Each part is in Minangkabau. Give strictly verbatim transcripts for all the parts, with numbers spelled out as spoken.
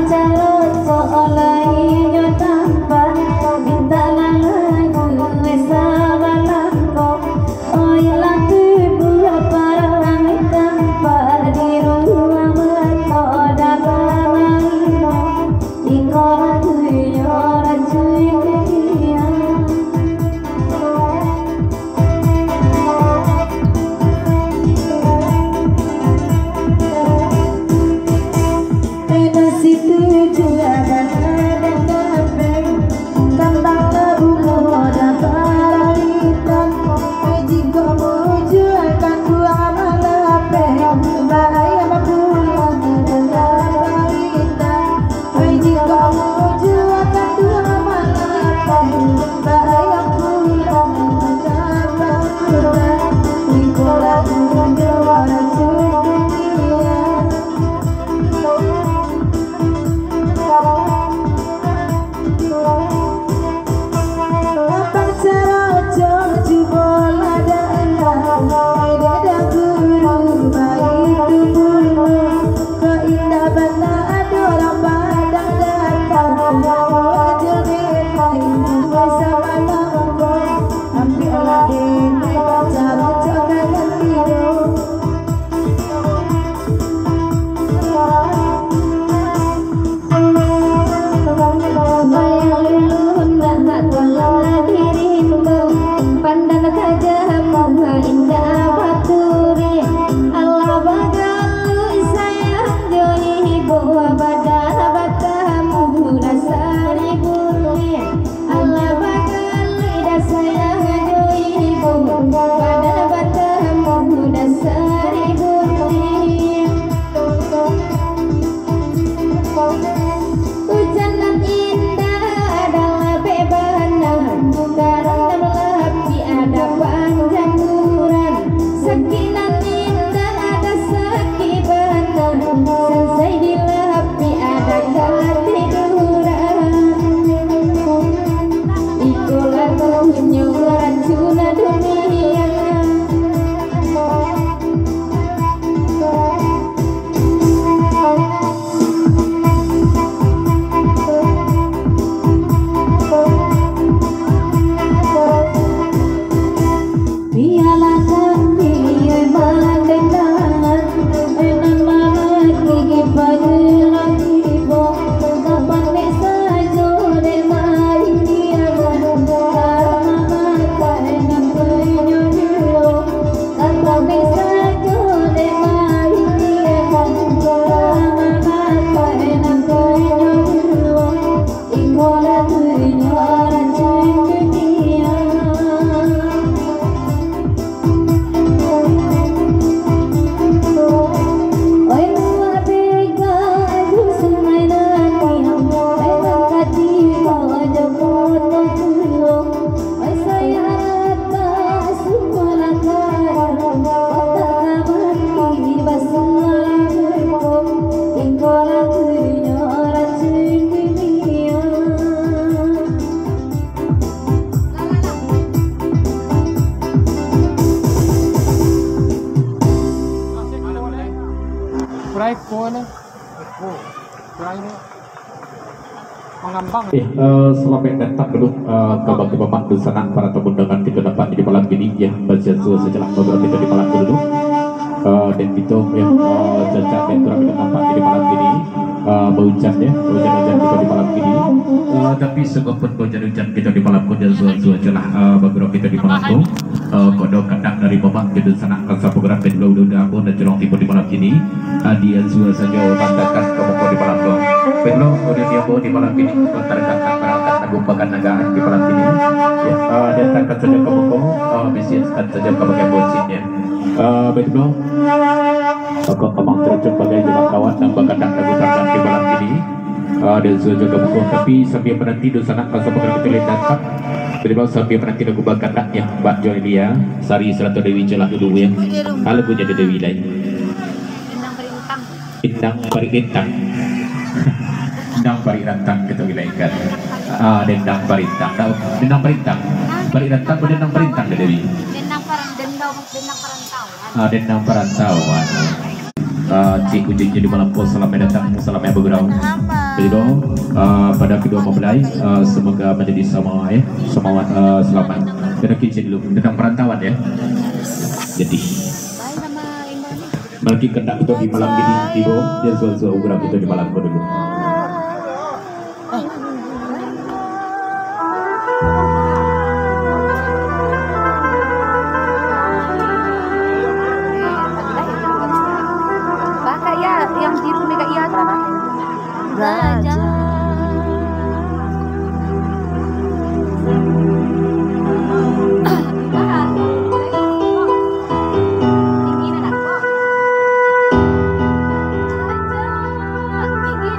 Caro soalai nyo tampa, minta nan lagu sabalangko. Oi, lah tibo parang tampa, di ruang mato dalam air. Iko lagu nyo racun dunia. Alah bagali dah sayang jo ibu, badan batamu dah saribu. Ujan nan indah adalah bebana, karang nan lapi ada panjang uran. Sakit nan indah ada sakit bana, sansai dilapi ada katiduran. Itulah bunyi racun dunia. Biarlah kami mandengar, nan malaki pagi lagi bo, kapan dek sajo dek main dia, karena makan nan punyo dulu. Kurai ko ni. Kurai ni. Mangambang. Eh, eh, salamaik datang dulu, eh, ka bagi mamak dunsanak, para tamu undangan kito dapek di malam kini, ya, basiaso sajalah baburuak kito di malam ko dulu. Eh, dan kito, ya, eh, cacak dan kurang kito dapek di malam kini, eh, baujan, ya, baujan-ujan kito di malam kini. Eh, tapi sungguahpun baujan-ujan kito di malam ko, jan suah-suah sajalah, eh, baburuak kito di malam ko. Eh, kodo kandak dari mamak kito dunsanak ka sapugurak kito dulu, udah ambo nan curang tibo di malam kini. Adian suah sajo mandakan ka muko di malam ko. Baiklah, udah diambo di malam kini, tarangkan barangkat lagu pakan nagaan di malam kini. Ya, ah, diantakan sajo ka muko, ah, bisiakan sajo ka bagian bosinyo. Ah, baiklah. Mako, amang Terjun bagai jalan kawan nan bakandak lagu pakan di malam kini. Ah, dan sudah jaga muko, tapi sambil menanti dunsanak ka sapugurak kito lai datang. Baiklah, sambil menanti lagu bakandak yang Mbak Jonelia, Sari Serato Dewi jelah dulu ya. Ah, lagunya ada Dewi lai. Dendang Parintang. Dendang Parintang. Dendang Parintang kita wilayahkan. Ah, Dendang Parintang. Tahu? Dendang Parintang. Parintang atau Dendang Parintang, Dewi? Dendang Parang-, Dendang, Dendang Parantauan. Ah, Dendang Parantauan. Ah, Cik Ucuy di malam ko, salamaik datang, salamaik bagurau. Ridho, ah, pada kedua mempelai, ah, semoga menjadi sama, eh, sama, ah, selamat. Kita kecil dulu, tentang perantauan, ya. Jadi, malaki kendak kita di malam ini, tibo, dia suatu ugra kita di malam kedua. Kakak, ya, yang biru mega iya. Gajah.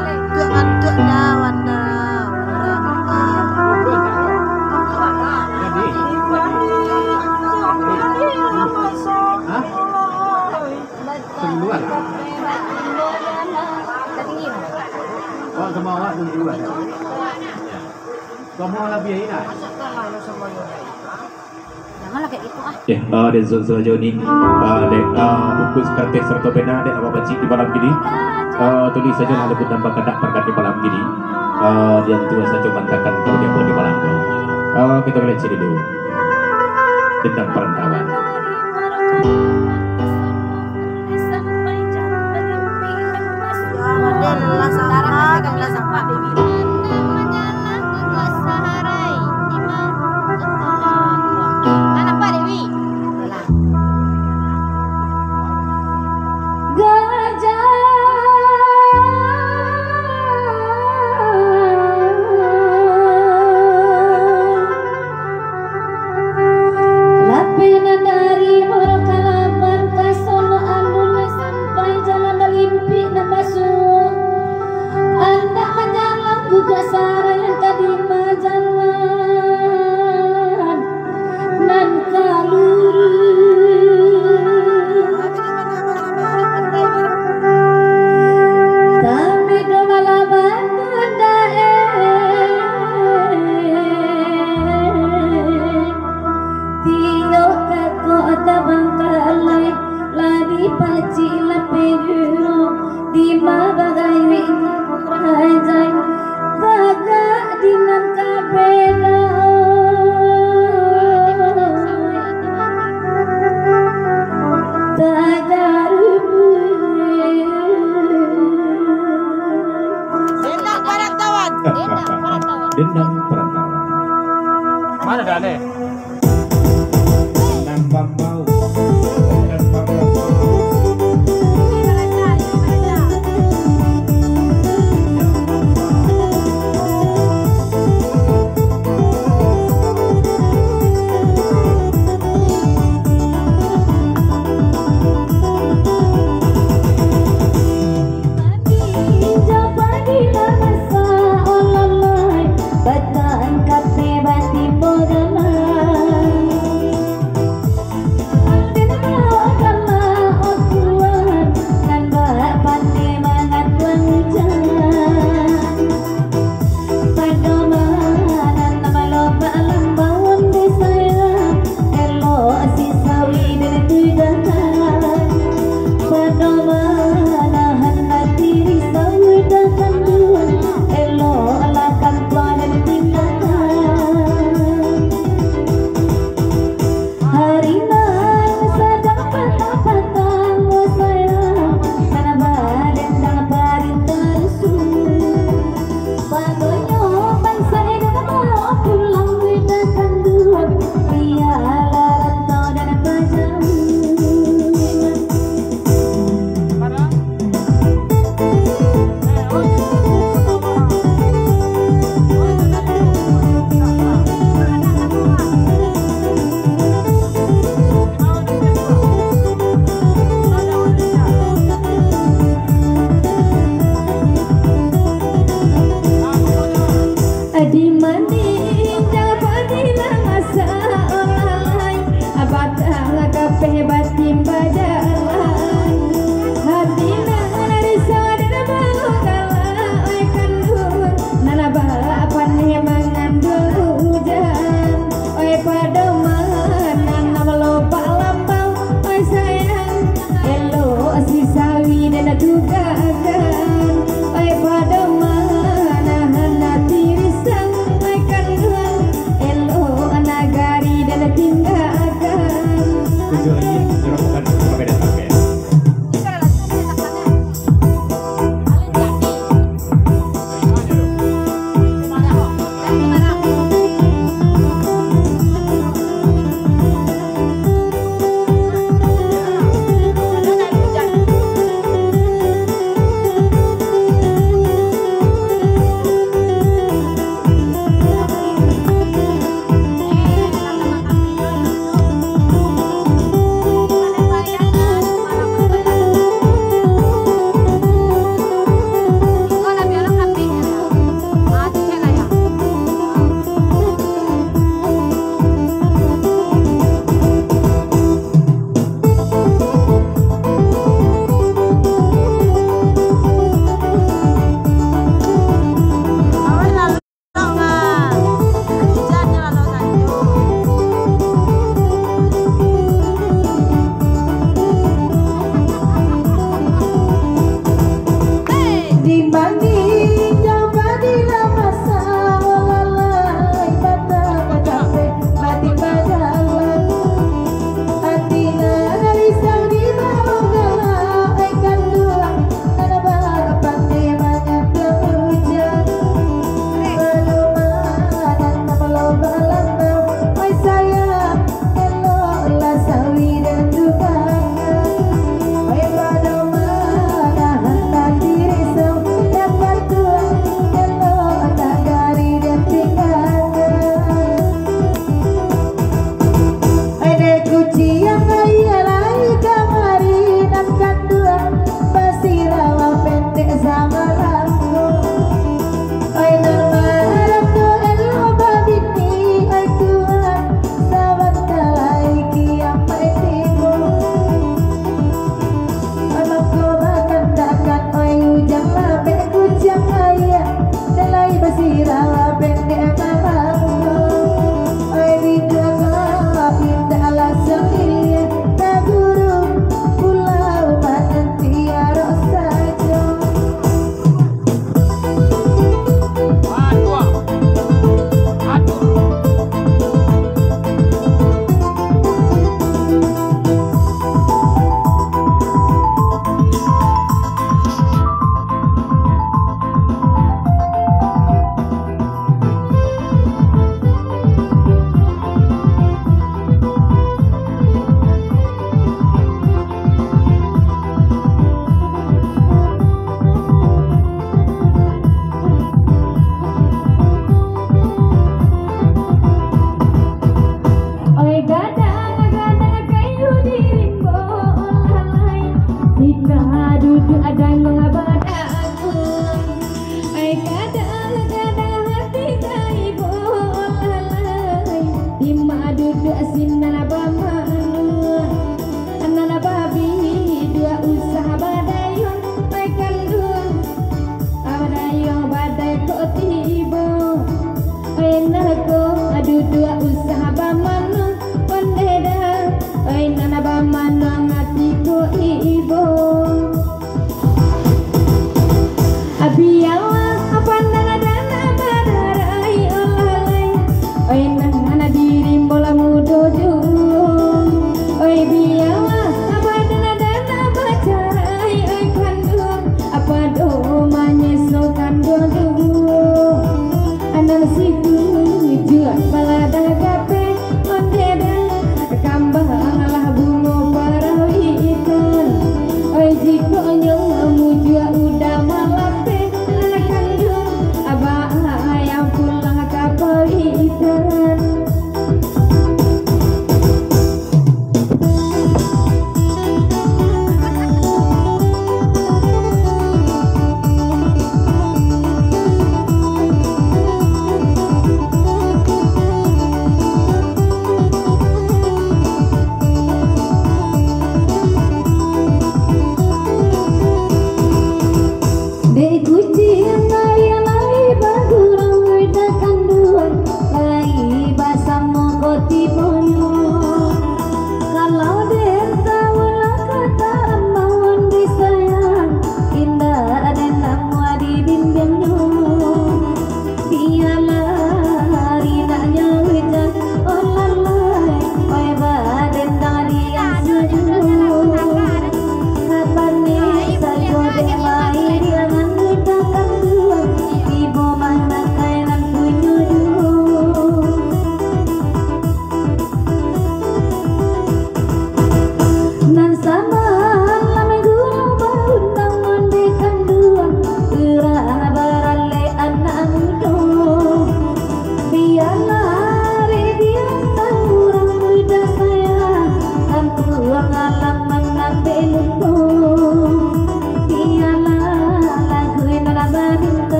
Ngantuk-ngantuk dah, Wanda. Hah? Keluar. Awak sama awak tu keluar. Sama lah biain lah. Janganlah kayak gitu, ah. Oke, eh, dan so-, selanjutnya ni, eh, dek, eh, bungkus kartis sarato pena dek Abah Pacik di malam kini. Eh, tulis sajo lah lagu nan bakandak parekan di malam kini. Eh, dan tuan sajo mantakan kalau dia buat di malam tu. Eh, kita belajar dulu. Tentang perantauan. Gajah. Lapeh nan dari Muaro Kalaban ka Solok Alun, sampai jalan Balimpik nan basuo. Andak manjalan guga sarai ka Dima jalan nan ka luruih. Tapi do malah batandae. Tiok kakok tabangkalai, lah dipacik lapeh dulu, Dima bagayuik rajai, tagak di nan kapela. Tagarubuih. Dendang parantauan. Dendang parantauan. Dendang parantauan. Mana dah, Nek? Nan bambau. Nan bambau.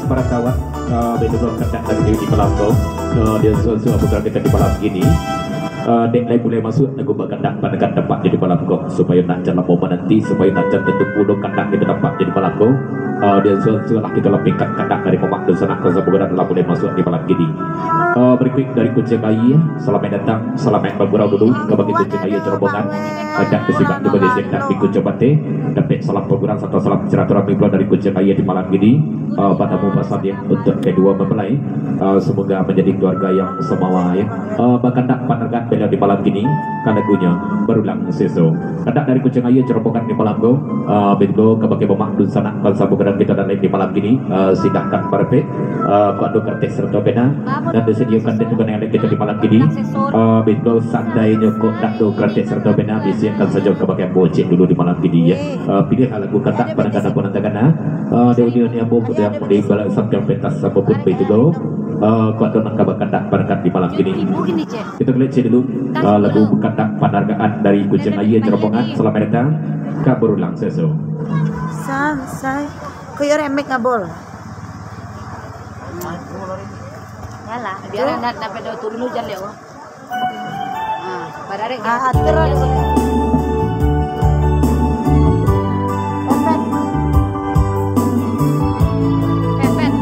Para kawan, eh, baitu lo kandak lagu di malam ko. Eh, di suasana program kito di malam kini. Eh, dek lai mulai masuak lagu bakandak panakan dapat di malam ko, supayo nak jan lamo mananti, supayo nak jan tantu pulo kandak kito dapat di malam ko. Eh, di suasana lah kito lapehkan kandak dari mamak dunsanak ka sabugaran lah mulai masuak di malam kini. Eh, barikuik dari Kuciang Aia, salamaik datang, salamaik bagurau dulu kabake Kuciang Aia jo rombongan. Adat basibat tu bagi siap nak di Kuciang Bateh, dapek salam pagurau sarato salam silaturahmi pulo dari Kuciang Aia di malam kini. Ah, batamu basalam untuak kaduo mempelai. Ah, semoga manjadi keluarga yang samawa, ya. Ah, bakandak pandangan beliau di malam kini, ka lagunyo Barulang Seso. Kandak dari Kuciang Aia jo rombongan di malam ko, ah, baitu lo kabake mamak dunsanak ka sabugaran kito nan lain di malam kini, ah, silahkan barapek. Ah, kok ado karateh sarato pena, nan disadiakan dek rombongan kito di malam kini. Ah, baitu lo, sandainyo kok ndak ado karateh sarato pena, bisiakan sajo kabake ambo ciek dulu di malam kini, ya. Ah, piliahlah lagu kandak pandangan apo nan takana. Ah, di uni-uni ambo yang di balai sampiang pentas apo pun baitu lo. Ah, kok ado nan ka bakandak pandangan di malam kini. Kito liek ciek dulu, ah, lagu bakandak pandangan dari Kuciang Aia jo rombongan. Salamaik datang ka Barulang Seso. Sansai. Ko yo remake ngabol. Yalah, biar anak dapat dua turun hujan, Leo. Ah, bararek. Ah, atur lah dulu. Pepet. Pepet.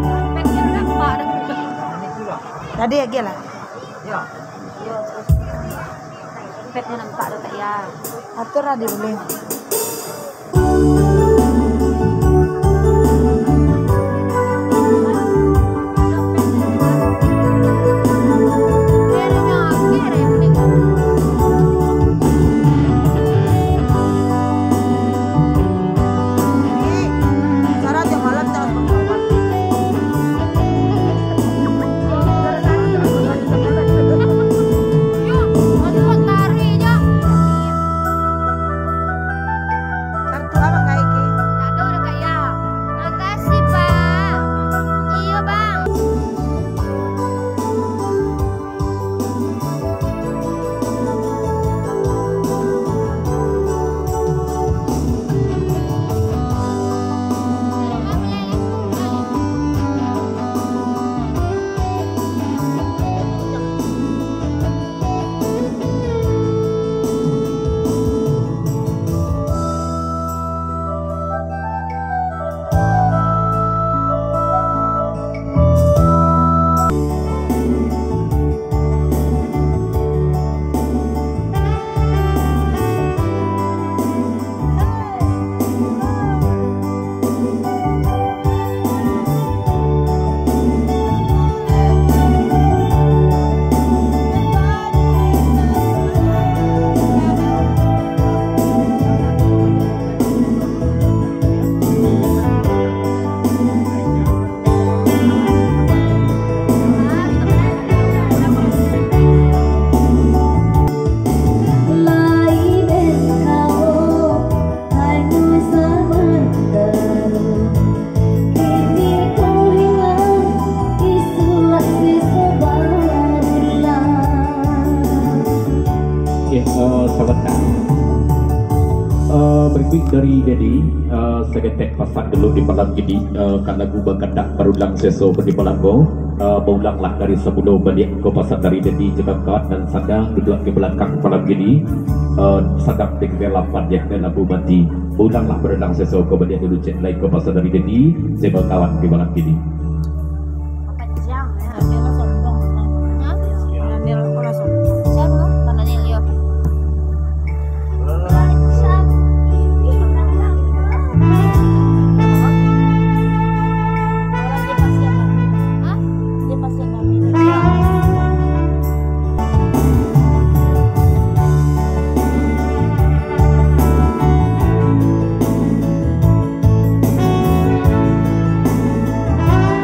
Pepet, dia nampak dah. Tadi lagi lah. Pepet, dia nampak dah, Kak, ya. Atur lah dulu. Kartu abang ka Eki? Ndak ado doh, Kak, ya. Makasih, Bang. Iyo, Bang. Oke, eh, sabanta. Eh, barikuik dari Dedi, eh, saketek pasan dulu di malam kini, eh, ka lagu bakandak Barulang Seso di malam ko. Eh, baulanglah dari samulo baliak ko pasan dari Dedi jo kawan-kawan nan sadang duduak di balakang malam kini. Eh, sadang di kagelapan, ya, dalam labu mati. Baulanglah Barulang Seso ko baliak dulu ciek lai ko pasan dari Dedi jo kawan-kawan di malam kini. Makan siang, ya. Daniel sombong. Hah? Daniel, aku lah sombong. Siapa? Mana Daniel? Hah? Dia pasti akan.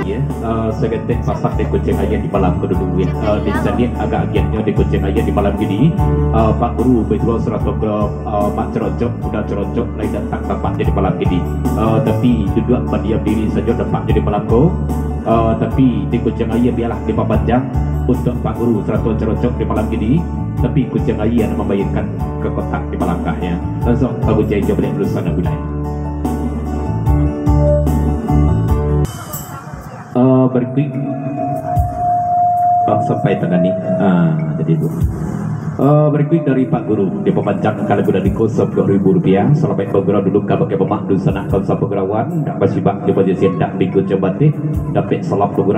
Ya, eh, saketek pasan di Kuciang Aia di malam ko dulu, ya. Eh, disaliak agak agiahnyo di Kuciang Aia di malam kini. Eh, Pak Guru batua sarato ka, eh, Mak Cerocok, Uda Cerocok, lai datang dapat di malam kini. Eh, tapi duduak badiam diri sajo dapat di malam ko. Eh, tapi di Kuciang Aia bialah dipapanjang untuak Pak Guru sarato Cerocok di malam kini. Tapi Kuciang Aia nan mambayarkan ka kotak di balakang, ya. Langsuang Pak Guru Jai jo baliak dulu sana bulai. Berikut. Oh, sampai tangan ni. Ah, jadi tu. Eh, berikut dari Pak Guru, dia pembancang kalau sudah di kosong dua ribu rupiah. Selamat bergurau dulu ka pakai pemak tu sanak bangsa pegerawan. Dak basibak di baju sendak biko cobatih. Dapat salam pegurau.